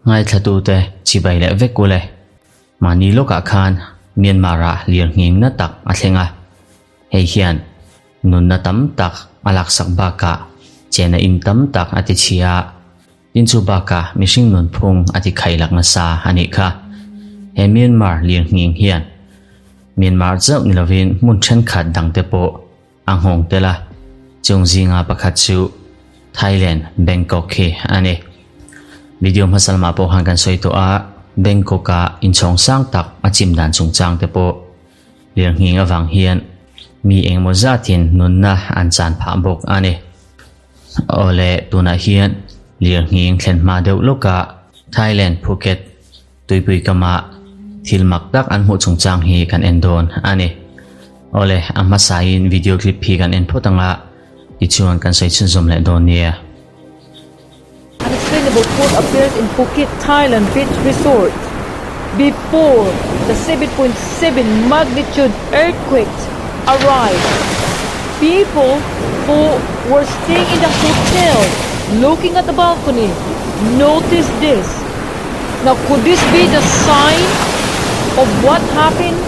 Ngaithlatute chibai leh vek ule. Mahni lawkah khan Myanmar-ah lirnghing na tak a thleng a, hei hian nunna tam tak a laksak bakah chena in tam tak a ti chhia a, tin chu bakah mihring nunphung a ti khailak nasa a nih kha. He Myanmar lirnghing hian Myanmar chauh ni lovin hmun thenkhat dangte pawh a nghawng tel a, chung zinga pakhat chu Thailand, Bangkok hi a ni. Video hmasa lamah pawh khan kan sawi tawh a, Bangkok-a inchhawng sang tak a chim dan chungchang te pawh lirnghing avang hian mi engemaw zatin nunna an chan phah bawk a ni. Awle, tunah hian lirnghing thlen hma deuh lawkah Thailand, Phuket, Tuipui kama thil mak tak an hmuh chungchang hi kan en dawn a ni. Awle, a hmasain video clip hi kan en phawt anga tichuan kan sawi chhunzawm leh dawn nia. Unexplainable cold appears in Phuket, Thailand beach resort before the 7.7 magnitude earthquake arrived. People who were staying in the hotel looking at the balcony noticed this. Now, could this be the sign of what happened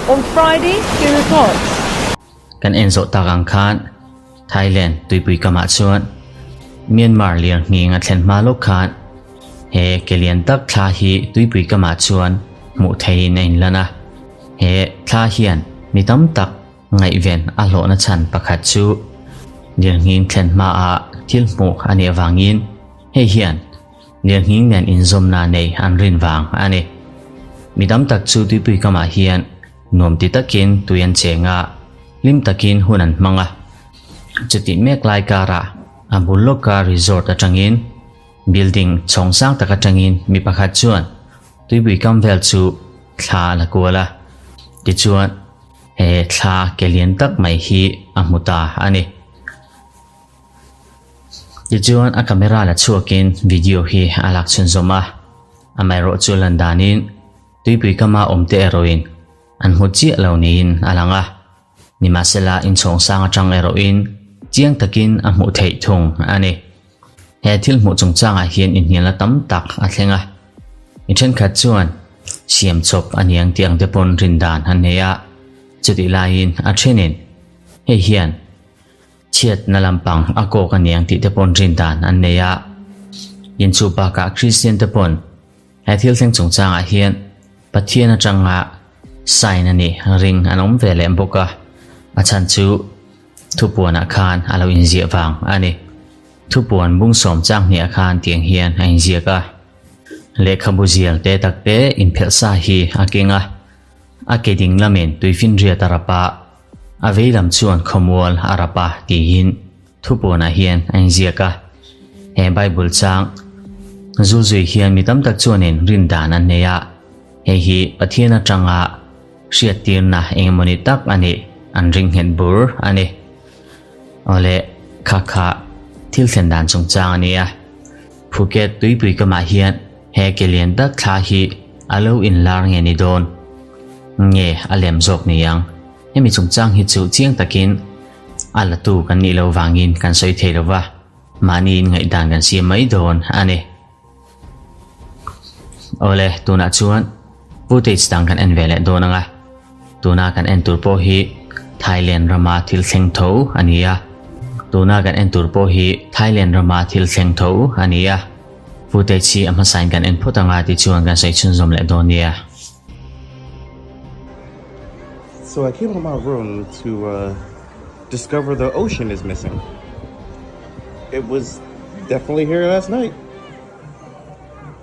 on Friday? Here your thoughts. Kan en zawh tak ang khan Thailand tuipui kamah chuan Myanmar lirnghing a thlen hma lawk khan he ke lian tak thla hi tuipui kamah chuan hmuh theihin a inlan a. He thla hian mi tam tak Ngaihven a hlawhna chhan pakhat chu lirnghing thlen hmaah thil hmuh a nih avangin hei hian lirnghing nen inzawmna nei an rin vang a ni. Mi tam tak chu tuipui kamah hian nuam ti takin tui an cheng a, hlim takin hun an hmang a. Chutih mek lai karah a bul lawka resort atangin building chhawng sang tak atangin mi pakhat chuan tuipui kam vel chu thla a la kual a. Tichuan. He thla ke lian tak mai hi a hmu ta a ni. Tichuan a camera la chhuakin video hi a lak chhunzawm a, amaherawh chu lan danin tuipui kama awmte erawhin an hmu chiah lo niin a lang a, nimahsela inchhawng sang atang erawhin chiang takin a hmuh theih thung a ni. He thil hmuh chungchangah hian inhnialna tam tak a thleng a, mi thenkhat chuan siam chawp a niang tih ang te pawn rin dan an nei a, chutih laiin a thenin hei hian chhiatna lampang a kawk a niang tih te pawn rin dan an nei a, inchuh bakah Kristian te pawn he thil thleng chungchangah hian Pathian atanga sign a nih ring an awm ve leh bawk a, a chhan chu Thupuanah khan a lo inziah vang a ni. Thupuan bung sawm chang hniah khan tiang hian a inziak a. Lehkhabu zial te tak te inphelh sa hi a keng a. A ke ding lamin tuifinriat a rap a, a vei lam chuan khawmual a rap a tiin thupuanah hian a inziak a. He Bible chang zulzui hian mi tam tak chuanin rin dan an nei a. Hei hi Pathian atanga hriattirna engemawni tak a nih an ring nghet bur a ni. Awle, kha kha thil thlen dan chungchang a ni a. Phuket tuipui kamah hian he ke lian tak thla hi a lo inlar nge ni dawn? Nge a lem zawk ni ang? Hemi chungchang hi chu chiang takin a latu kan nih lo vangin kan sawi thei lo va, mahni inngaihdan kan siam mai dawn a ni. Awle, tunah chuan footage dang kan en ve leh dawn ang a. Tuna kan en tur pawh hi Thailand rama thil thleng tho a ni a. Tuna kan en tur pawh hi Thailand rama thil thleng tho a ni a. Footage hi a hmasain kan en phawt ang a tichuan kan sawi chhunzawm leh dawn nia. So I came to my room to uh, discover the ocean is missing. It was definitely here last night.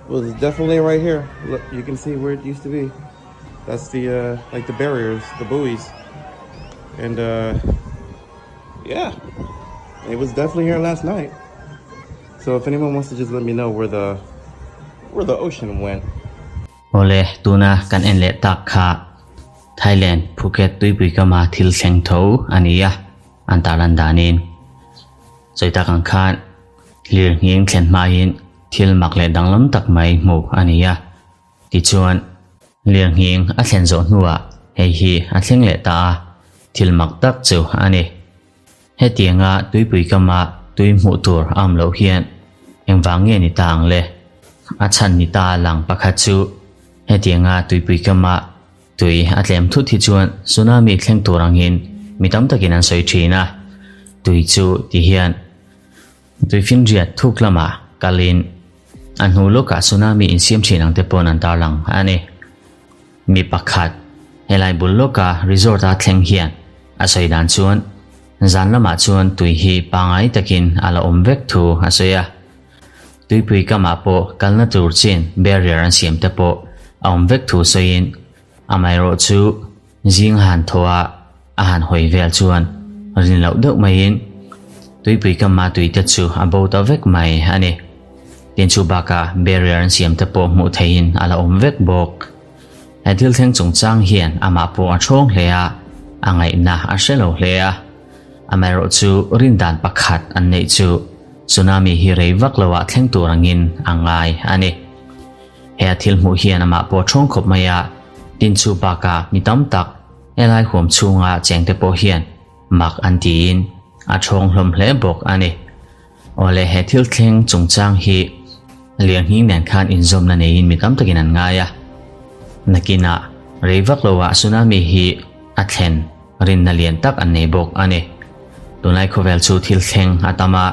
It was definitely right here. Look, you can see where it used to be. That's the uh, like the barriers, the buoys. And uh, yeah, it was definitely here last night. So if anyone wants to just let me know where the where the ocean went. Awle, tuna kan en leh tak kha Thailand Phuket tuipui kama thil thleng tho a ni a, an tarlan danin. Sawi tak ang khan lirnghing thlen hmain thil mak leh danglam tak mai hmuh a ni a. Tichuan, lirnghing a thlen zawh hnuah hei hi a thleng leh ta a, thil mak tak chu a ni. Hetianga tuipui kama tui hmuh tur a awm loh hian Engvang nge ni ta ang le? A chhan ni ta lang pakhat chu hetianga tuipui kama tui a tlem thut hi chuan tsunami thleng tur angin mi tam takin an sawi thin a, tui chu ti hian tuifinriat thuk lamah kalin a hnu lawkah tsunami insiam thin ang te pawn an tarlang a ni. Mi pakhat helai bul lawka resort a thleng hian a sawi dan chuan zan lamah chuan tui hi pangngai takin a la awm vek thu a sawi a. Tuipui kamah pawh kalna tur chin barrier an siam te pawh a awm vek thu sawiin amaherawh chu zing a han thaw a, a han hawi vel chuan rin loh deuh maiin tuipui kama tui te chu a bo ta vek mai a ni. Tin chu bakah barrier an siam te pawh hmuh theihin a la awm vek bawk. He thil thleng chungchang hian amah pawh a ṭhawng hle a, a ngaihna a hre lo hle a. Amaherawh chu rindan pakhat an neih chu tsunami hi rei vak loah thleng tur angin a ngai a ni. He a thil hmuh hian amah pawh a ṭhawng khawp mai a, tin chu bakah mi tam tak helai huam chhunga chengte pawh hian mak an tiin a ṭhawng hlawm hle bawk a ni. Awle he thil thleng chungchang hi Lianghing nen khan inzawmna neiin mi tam takin an ngai a. Nakinah rei vak loah tsunami hi a thlen rinna lian tak an nei bawk a ni. Tunlai khawvel chu thil thleng a tam a,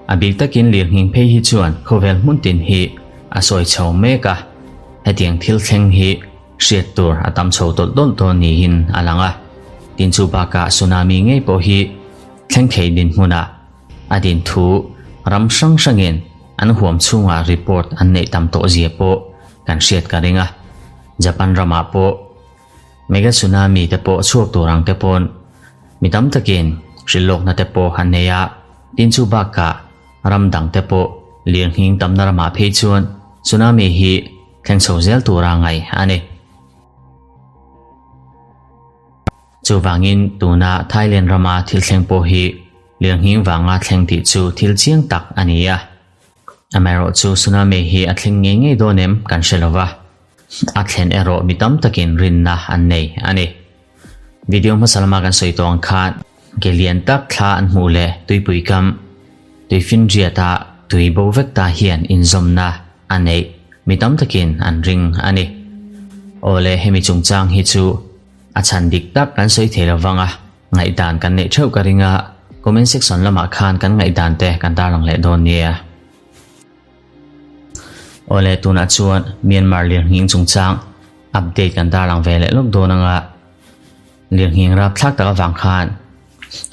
a bik takin lirnghing phei hi chuan khawvel hmun tin hi a sawi chho mek a, hetiang thil thleng hi hriat tur a tam chho tawlh tawlh dawn niin a lang a. Tin chu bakah tsunami ngei pawh hi thleng thei dinhmunah A din thu ram hrang hrangin an huam chhungah report an neih tam tawh zia pawh kan hriat ka ring a. Japan ramah pawh mega tsunami te pawh chhuak tur ang te pawn mi tam takin hrilhlawkna te pawh an nei a, tin chu bakah ram dang te pawh lirnghing tamna ramah phei chuan tsunami hi thleng chho zel tura ngaih a ni. Chuvangin tuna Thailand rama thil thleng pawh hi lirnghing vanga thleng tih chu thil chiang tak a ni a. Amaherawhchu tsunami hi a thleng ngei ngei dawn em kan hre lova, a thlen erawh mi tam takin rinna an nei a ni. Video hmasa lama kan sawi tawh ang khan ke lian tak thla an hmuh leh tuipui kam tuifinriata tui bo vek ta hian inzawmna a neih mi tam takin an ring a ni. Awle hemi chungchang hi chu A chhan dik tak kan sawi thei lo vang a, ngaihdan kan neih theuh ka ring a, comment section lamah khan kan ngaihdan te kan tarlang leh dawn nia. Awle tunah chuan Myanmar lirnghing chungchang update kan tarlang ve leh lawk dawn anga, lirnghing rapthlak tak avang khan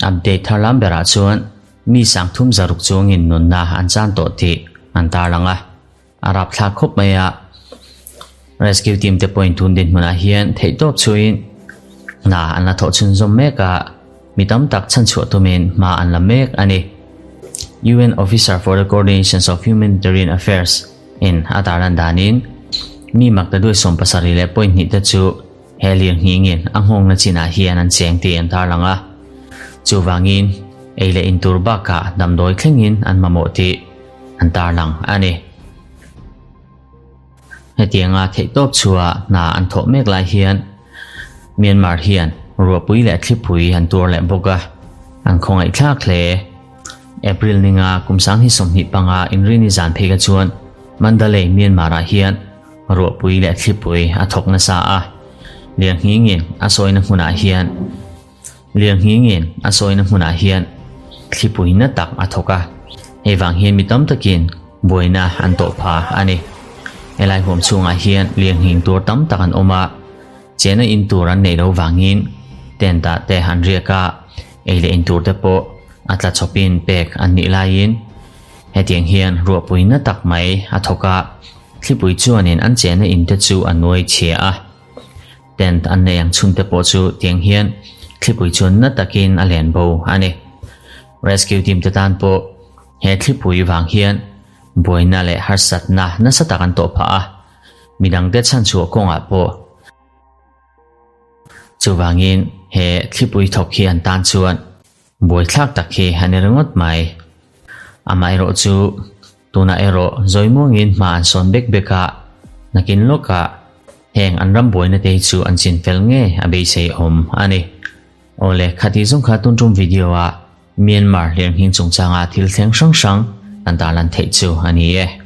update thar lam berah chuan mi sangthum zaruk chungin nunna an chan tawh tih an tarlang a. A rapthlak khawp mai a, rescue team te pawhin tun dinhmunah hian theihtawp chhuiin hna an la thawh chhunzawm mek a, mi tam tak chhanchhuah tumin hma an la mek a ni. UN Officer for the Coordination of Humanitarian Affairs in a tarlan danin mi makta duai 70 leh point hnih te chu he lirnghingin a nghawngna chinah hian an cheng tih an tarlang a, chuvangin ei leh in tur bakah damdawi thlengin an mamawh tih an tarlang a ni. Hetianga theihtawp chhuah hna an thawh mek lai hian Myanmar hian ruahpui leh thlipui an tuar leh bawk a, an khawngaihthlak hle. April ninga kum sang hi 25 inrini zan phei kha chuan Mandalay, Myanmar-ah hian ruahpui leh thlipui a thawk nasa a, Lianghingin a sawina hmunah hian Lianghingin a sawina hmunah hian thlipui na tak a thawk a, hei vang hian mi tam takin buaina an tawh pha a ni. Helai huam chhungah hian lianghing tur tam tak an awm a, chena in tur an neih loh vangin tent ah te an riak a, ei leh in tur te pawh a tla chawpin pek an nih laiin hetiang hian ruahpui na tak mai a thawk a, thlipui chuanin an chena in te chu a nuai chhia a. Tent an nei ang chhungte pawh chu tiang hian thlipui chuan na takin a len bo a ni. Rescue team te tan pawh he thlipui vang hian buaina leh harsatna nasa tak an tawh phah a, midangte chhanchhuah kawngah pawh chuvangin he thlipui thawk hi an tan chuan buaithlak tak hi a ni ringawt mai. Amaherawh chu Tunah erawh zawi muangin hma an sawn bek bek a, nakin lawkah heng an ram buaina te hi chu an chin fel nge a beisei awm a ni. Awle, khati zawng kha tun tum video ah Myanmar lirnghing chungchanga thil thleng hrang hrang kan tarlan theih chu a ni e.